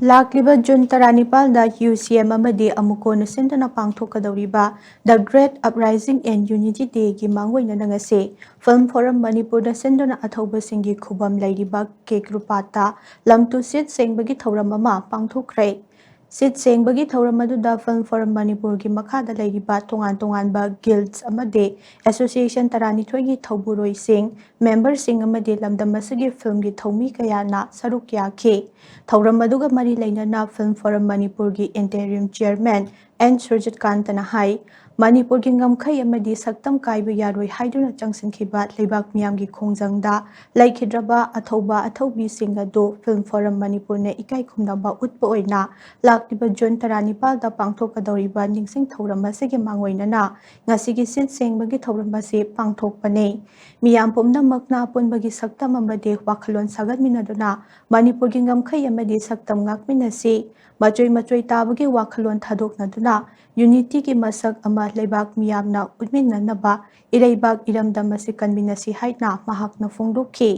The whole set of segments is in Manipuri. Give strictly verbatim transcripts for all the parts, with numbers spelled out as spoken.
ꯂꯥꯛꯂꯤꯕ ꯖꯨꯟ ꯇꯔꯥꯅꯤꯄꯥꯜꯗ ꯌꯨ ꯁꯤ ꯑꯦꯝ ꯑꯃꯗꯤ ꯑꯃꯨꯀꯣꯅ ꯁꯤꯟꯗꯨꯅ ꯄꯥꯡꯊꯣꯛꯀꯗꯧꯔꯤꯕ The Great Uprising and Unity Dayꯒꯤ ꯃꯥꯡꯑꯣꯏꯅꯅ ꯉꯁꯤ Film Forum ꯃꯅꯤꯄꯨꯔꯗ ꯁꯤꯟꯗꯨꯅ ꯑꯊꯧꯕꯁꯤꯡꯒꯤ ꯈꯨꯕꯝ ꯂꯩꯔꯤꯕ ꯀꯦ ꯀ꯭ꯔꯨꯄꯥꯠꯇ ꯂꯝꯇꯨ ꯁꯤꯠ ꯁꯦꯡꯕꯒꯤ ꯊꯧꯔꯝ ꯑꯃ ꯄꯥꯡꯊꯣꯛꯈ꯭ꯔꯦ꯫ ꯁꯤꯠ ꯁꯦꯡꯕꯒꯤ ꯊꯧꯔꯝ ꯑꯗꯨꯗ Film Forum ꯃꯅꯤꯄꯨꯔꯒꯤ ꯃꯈꯥꯗ ꯂꯩꯔꯤꯕ ꯇꯣꯉꯥꯟ ꯇꯣꯉꯥꯟꯕ ꯒꯤꯜꯗ ꯑꯃꯗꯤ ꯑꯦꯁꯣꯁꯤꯌꯦꯁꯟ ꯇꯔꯥꯅꯤꯊꯣꯏꯒꯤ ꯊꯧꯕꯨꯔꯣꯏꯁꯤꯡ, ꯃꯦꯝꯕꯔꯁꯤꯡ ꯑꯃꯗꯤ ꯂꯝꯗꯝ ꯑꯁꯤꯒꯤ ꯐꯤꯜꯝꯒꯤ ꯊꯧꯃꯤ ꯀꯌꯥꯅ ꯁꯔꯨꯛ ꯌꯥꯈꯤ꯫ ꯊꯧꯔꯝ ꯑꯗꯨꯒ ꯃꯔꯤ ꯂꯩꯅꯅ Film Forum ꯃꯅꯤꯄꯨꯔꯒꯤ ꯏꯟꯇꯦꯔꯤꯝ ꯆꯤꯌꯔꯃꯦꯟ ꯑꯦꯟ ꯁꯨꯔꯖꯤꯠ ꯀꯥꯟꯇꯅ ꯍꯥꯏ, ꯃꯅꯤꯄꯨꯔꯒꯤ ꯉꯝꯈꯩ ꯑꯃꯗꯤ ꯁꯛꯇꯝ ꯀꯥꯏꯕ ꯌꯥꯔꯣꯏ ꯍꯥꯏꯗꯨꯅ ꯆꯪꯁꯤꯟꯈꯤꯕ ꯂꯩꯕꯥꯛ ꯃꯤꯌꯥꯝꯒꯤ ꯈꯣꯡꯖꯪꯗ ꯂꯩꯈꯤꯗ꯭ꯔꯕ ꯑꯊꯧꯕ ꯑꯊꯧꯕꯤꯁꯤꯡ ꯑꯗꯨ Film Forum ꯃꯅꯤꯄꯨꯔꯅ ꯏꯀꯥꯏ ꯈꯨꯝꯅꯕ ꯎꯠꯄ ꯑꯣꯏꯅ ꯂꯥꯛꯂꯤꯕ ꯖꯨꯟ ꯇꯔꯥꯅꯤꯄꯥꯜꯗ ꯄꯥꯡꯊꯣꯛꯀꯗꯧꯔꯤꯕ ꯅꯤꯡꯁꯤꯡ ꯊꯧꯔꯝ ꯑꯁꯤꯒꯤ ꯃꯥꯡꯑꯣꯏꯅꯅ ꯉꯁꯤꯒꯤ ꯁꯤꯠ ꯁꯦꯡꯕꯒꯤ ꯊꯧꯔꯝ ꯑꯁꯤ ꯄꯥꯡꯊꯣꯛꯄꯅꯤ꯫ ꯃꯤꯌꯥꯝ ꯄꯨꯝꯅꯃꯛꯅ ꯑꯄꯨꯟꯕꯒꯤ ꯁꯛꯇꯝ ꯑꯃꯗꯤ ꯋꯥꯈꯜꯂꯣꯟ ꯁꯥꯒꯠꯃꯤꯟꯅꯗꯨꯅ ꯃꯅꯤꯄꯨꯔꯒꯤ ꯉꯝꯈꯩ ꯑꯃꯗꯤ ꯁꯛꯇꯝ ꯉꯥꯛꯃꯤꯟꯅꯁꯤ, ꯃꯆꯣꯏ ꯃꯆꯣꯏ ꯇꯥꯕꯒꯤ ꯋꯥꯈꯜꯂꯣꯟ ꯊꯥꯗꯣꯛꯅꯗꯨꯅ ꯌꯨꯅꯤꯇꯤꯒꯤ ꯃꯁꯛ ꯑꯃ ꯂꯩꯕꯥꯛ ꯃꯤꯌꯥꯝꯅ ꯎꯠꯃꯤꯟꯅꯅꯕ ꯏꯔꯩꯕꯥꯛ ꯏꯔꯝꯗꯝ ꯑꯁꯤ ꯀꯟꯃꯤꯟꯅꯁꯤ ꯍꯥꯏꯅ ꯃꯍꯥꯛꯅ ꯐꯣꯡꯗꯣꯛꯈꯤ꯫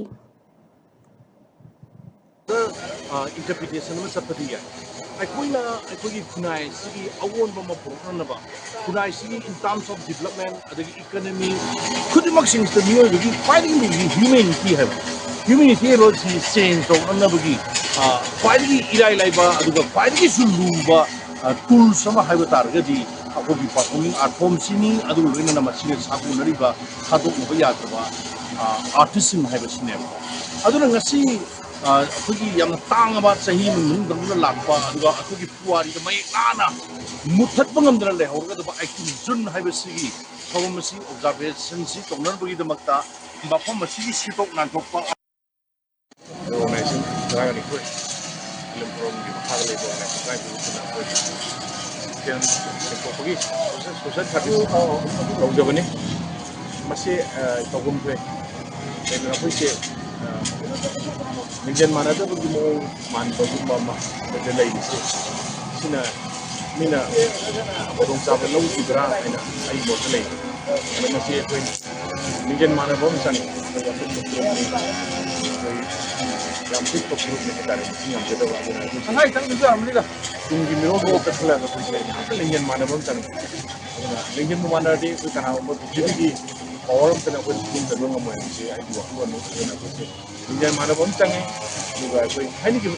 ꯏꯟꯇꯔꯄ꯭ꯔꯤꯇꯦꯁꯟ ꯑꯃ ꯆꯠꯄꯗꯤ ꯌꯥꯏ꯫ ꯑꯩꯈꯣꯏꯅ ꯑꯩꯈꯣꯏꯒꯤ ꯈꯨꯟꯅꯥꯏ ꯑꯁꯤꯒꯤ ꯑꯑꯣꯟꯕ ꯑꯃ ꯄꯨꯔꯛꯅꯅꯕ, ꯈꯨꯟꯅꯥꯏꯁꯤꯒꯤ in terms of development ꯑꯗꯒꯤ ꯏꯀꯅꯃꯤ ꯈꯨꯗꯤꯡꯃꯛꯁꯤꯡꯁꯤꯗ ꯃꯤꯑꯣꯏꯕꯒꯤ ꯈ꯭ꯋꯥꯏꯗꯒꯤ ꯂꯨꯔꯤꯁꯤ ꯍ꯭ꯌꯨꯃꯦꯅꯤꯇꯤ ꯍꯥꯏꯕ, ꯍ꯭ꯌꯨꯃꯦꯅꯤꯇꯤ ꯍꯥꯏꯕ ꯁꯤ ꯆꯦꯟꯖ ꯇꯧꯔꯛꯅꯕꯒꯤ ꯈ꯭ꯋꯥꯏꯗꯒꯤ ꯏꯔꯥꯏ ꯂꯥꯏꯕ ꯑꯗꯨꯒ ꯈ꯭ꯋꯥꯏꯗꯒꯤꯁꯨ ꯂꯨꯕ ꯇꯨꯜꯁ ꯑꯃ ꯍꯥꯏꯕ ꯇꯥꯔꯒꯗꯤ ꯑꯩꯈꯣꯏꯒꯤ performing art form ꯁꯤꯅꯤ꯫ ꯑꯗꯨꯒ ꯂꯣꯏꯅꯅ ꯃꯁꯤꯒ ꯁꯥꯒꯣꯟꯅꯔꯤꯕ ꯊꯥꯗꯣꯛꯅꯕ ꯌꯥꯗ꯭ꯔꯕ ꯑꯥꯔꯇꯤꯁꯁꯤꯡ ꯍꯥꯏꯕꯁꯤꯅꯦꯕ꯫ ꯑꯗꯨꯅ ꯉꯁꯤ ꯑꯩꯈꯣꯏꯒꯤ ꯌꯥꯝꯅ ꯇꯥꯡꯉꯕ ꯆꯍꯤ ꯃꯅꯨꯡꯗ ꯂꯥꯛꯄ ꯑꯗꯨꯒ ꯑꯩꯈꯣꯏꯒꯤ ꯄꯨꯋꯥꯔꯤꯗ ꯃꯌꯦꯛ ꯂꯥꯅ ꯃꯨꯠꯊꯠꯄ ꯉꯝꯗꯅ ꯂꯩꯍꯧꯔꯒꯗꯕ ꯑꯩꯠꯇꯤꯟ ꯖꯨꯟ ꯍꯥꯏꯕꯁꯤꯒꯤ ꯊꯧꯔꯝ ꯑꯁꯤ ꯑꯣꯕꯖꯥꯔꯕꯦꯁꯟꯁꯤ ꯇꯧꯅꯅꯕꯒꯤꯗꯃꯛꯇ ꯃꯐꯝ ꯑꯁꯤꯒꯤ ꯁꯤꯠꯇꯣꯛ ꯅꯥꯟꯊꯣꯛꯄ ꯑꯣꯔꯒꯅꯥꯏꯖꯦꯁꯟ ꯇꯔꯥꯅꯤꯊꯣꯏ ꯐꯤꯂꯝ ꯐꯣꯔꯝꯒꯤ ꯃꯈꯥꯗ ꯂꯩꯕ ꯑꯣꯔꯒꯅꯥꯏꯖꯦꯁꯟ ꯇꯔꯥꯅꯤꯊꯣꯏ ꯄꯨꯟꯅ ꯑꯩꯈꯣꯏ ꯐꯤꯂꯝ ꯁꯦꯡꯗꯣꯛꯄꯒꯤ ꯁꯣꯁꯦꯜ ꯁꯥꯔꯚꯤꯁ ꯇꯧꯖꯕꯅꯤ꯫ ꯃꯁꯤ ꯇꯧꯐꯝ ꯊꯣꯛꯑꯦ꯫ ꯀꯩꯅꯣ ꯑꯩꯈꯣꯏꯁꯦ ꯂꯤꯡꯖꯦꯜ ꯃꯥꯟꯅꯗꯕꯒꯤ ꯃꯑꯣꯡ ꯃꯥꯟꯕꯒꯨꯝꯕ ꯑꯃ ꯑꯩꯈꯣꯏꯗ ꯂꯩꯔꯤꯁꯦ, ꯁꯤꯅ ꯃꯤꯅ ꯈꯨꯗꯣꯡꯆꯥꯕ ꯂꯧꯈꯤꯕ꯭ꯔꯥ ꯍꯥꯏꯅ ꯑꯩꯒꯤ ꯃꯣꯠꯇ ꯂꯩ꯫ ꯑꯗꯣ ꯃꯁꯤ ꯑꯩꯈꯣꯏ ꯂꯤꯡꯖꯦꯜ ꯃꯥꯟꯅꯕ ꯑꯃ ꯆꯪꯉꯤ꯫ ꯑꯩꯈꯣꯏ ꯌꯥꯝ ꯄꯤꯛꯄ ꯐꯨꯔꯨꯞꯅꯤ ꯍꯥꯏꯇꯥꯔꯦ, ꯃꯁꯤꯡ ꯌꯥꯝꯖꯗꯕ꯫ ꯑꯗꯨꯅ ꯑꯩꯈꯣꯏ ꯇꯪꯈꯥꯏ ꯈꯤꯇꯪ ꯆꯥꯔꯝꯅꯤꯗ꯫ ꯇꯨꯡꯒꯤ ꯃꯤꯔꯣꯜ ꯉꯥꯛꯇ ꯈꯜꯂꯒ ꯑꯩꯈꯣꯏꯁꯦ ꯉꯥꯛꯇ ꯂꯤꯡꯖꯦꯜ ꯃꯥꯟꯅꯕ ꯑꯃ ꯆꯪꯉꯤ꯫ ꯑꯗꯨꯅ ꯂꯤꯡꯖꯦꯜꯕꯨ ꯃꯥꯟꯅꯔꯗꯤ ꯑꯩꯈꯣꯏ ꯀꯅꯥꯒꯨꯝꯕ ꯄ꯭ꯔꯤꯊꯤꯕꯤꯒꯤ ꯄꯋꯥꯔ ꯑꯝꯇꯅ ꯑꯩꯈꯣꯏ ꯊꯨꯒꯥꯏꯕ ꯉꯝꯃꯣꯏ ꯍꯥꯏꯕꯁꯤ ꯑꯩꯒꯤ ꯋꯥꯈꯜꯂꯣꯟꯅꯤ꯫ ꯑꯗꯨꯅ ꯑꯩꯈꯣꯏꯁꯦ ꯂꯤꯡꯖꯦꯜ ꯃꯥꯟꯅꯕ ꯑꯃ ꯆꯪꯉꯤ꯫ ꯑꯗꯨꯒ ꯑꯩꯈꯣꯏ ꯍꯥꯏꯅꯈꯤꯕ